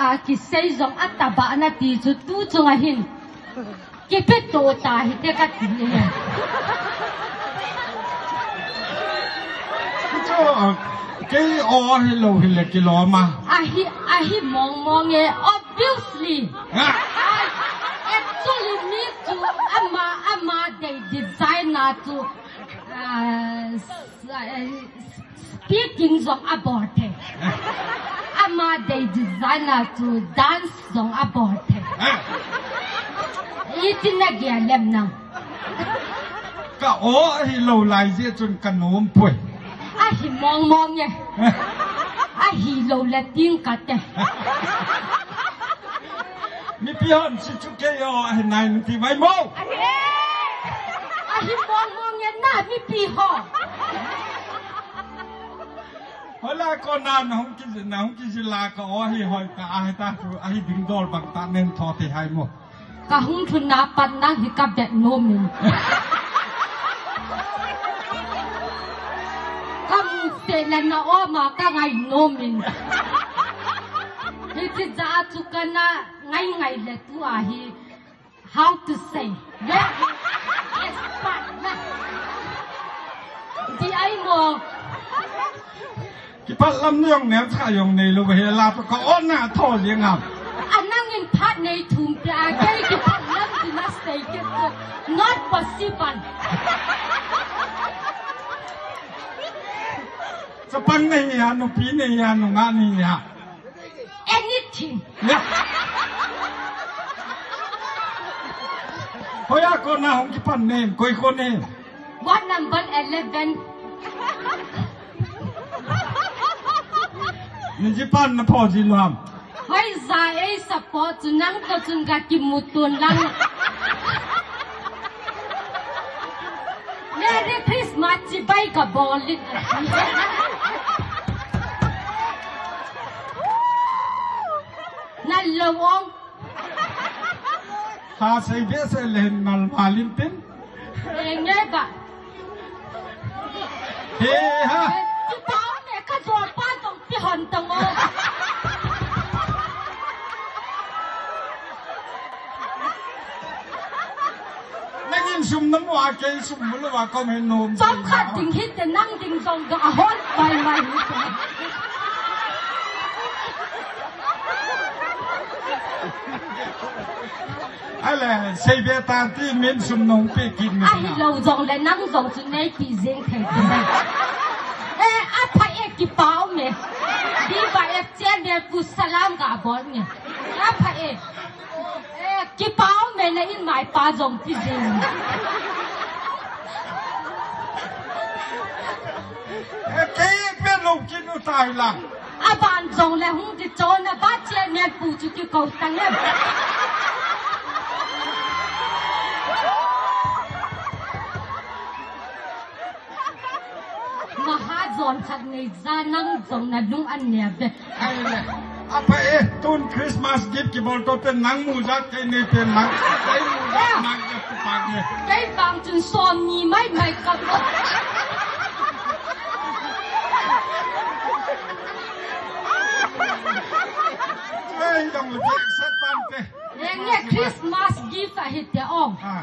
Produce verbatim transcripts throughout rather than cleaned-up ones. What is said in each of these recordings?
A kisei jong ataba na ti chu tu chunga hin. Kipeto ta hite kati ni. Chu, kei o hilou hile kilom a. Ahi, ahi mong mong e, obviously. Ah. Actually, mi chu ama, ama dei designer chu, ah, s-, eh, speaking jong abol thei. Ama dei designer chu dance jong abol thei. Iti na gel em nang. Ka o ahilou lai jeh chun ka nom poi. Ahi mong mong e. Ahilou le ting kate. Mipi hon si chu kei o ahi nai nati mai mo. Ahi mong mong e na mipi ho. Hola kona nahung kiji, nahung kiji la ka o hi hoi ka ahi ta chu ahi ding dol bang ta nen tho te hai mo. Ka hung thun na pat nang hi ka bet nom in. Ka mu se le na o ma ka ngai nom in. Hiti ja chu ka na ngai ngai le tu ahi. How to say? Very expert na. Di ai mo. Kipat lam ni jong nem cha jong neilou ba he la to ka on na tho jeng am. Anang in phat nei thum pia kei kipat lam di na sei ke to. Not possible. Chapang nei ya, nupi nei ya, nungah nei ya. Anything. Hoiya kona hung kipan nem, koi kona. Ward number eleven. Ni jipan na pho ji lam. Hoiya ei support chu nang to chun ka kimu tun lang. Merry Christmas chibai ka bol in. Nalou ong. Ha sei be se le nal malin tin. Enge ba. He ha. Ti pa me ka jol pa tong ti hon tong o. Nangin sum na mu a kei sum mu lou a kom he nom. Chom khat ding hite nang ding jong ga a hon mai mai hite. Ale, sei be ta ti min sum nong pe kit mi. Ahilou jong le nang jong chu nei pi jeng thei ti. Eh, apha e kipau me. Di ba e chen de pu salam ga bol me. Apha e. Eh, kipau me na in mai pa jong ti jeng. Eh, kei pe lou kin u tai la. Aban jong le hung di chon na ba chen me pu chu kikou tang em. Maha jon khat nei ja nang jong na lung an ne be. Ai le. Apa e, tun Christmas gift kibol to te nang mu ja kei nei te nang. Kei mu ja nang ja tu pa ne. Kei bang chun som ni mai mai ka. Ei, jong le set pan te. Enge Christmas gift ahi te ong. Ah.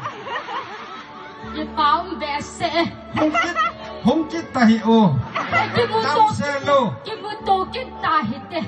Kipau behseh. Hung kit, hung kit ta hi o. Kimuto, kimuto kit ta hi te.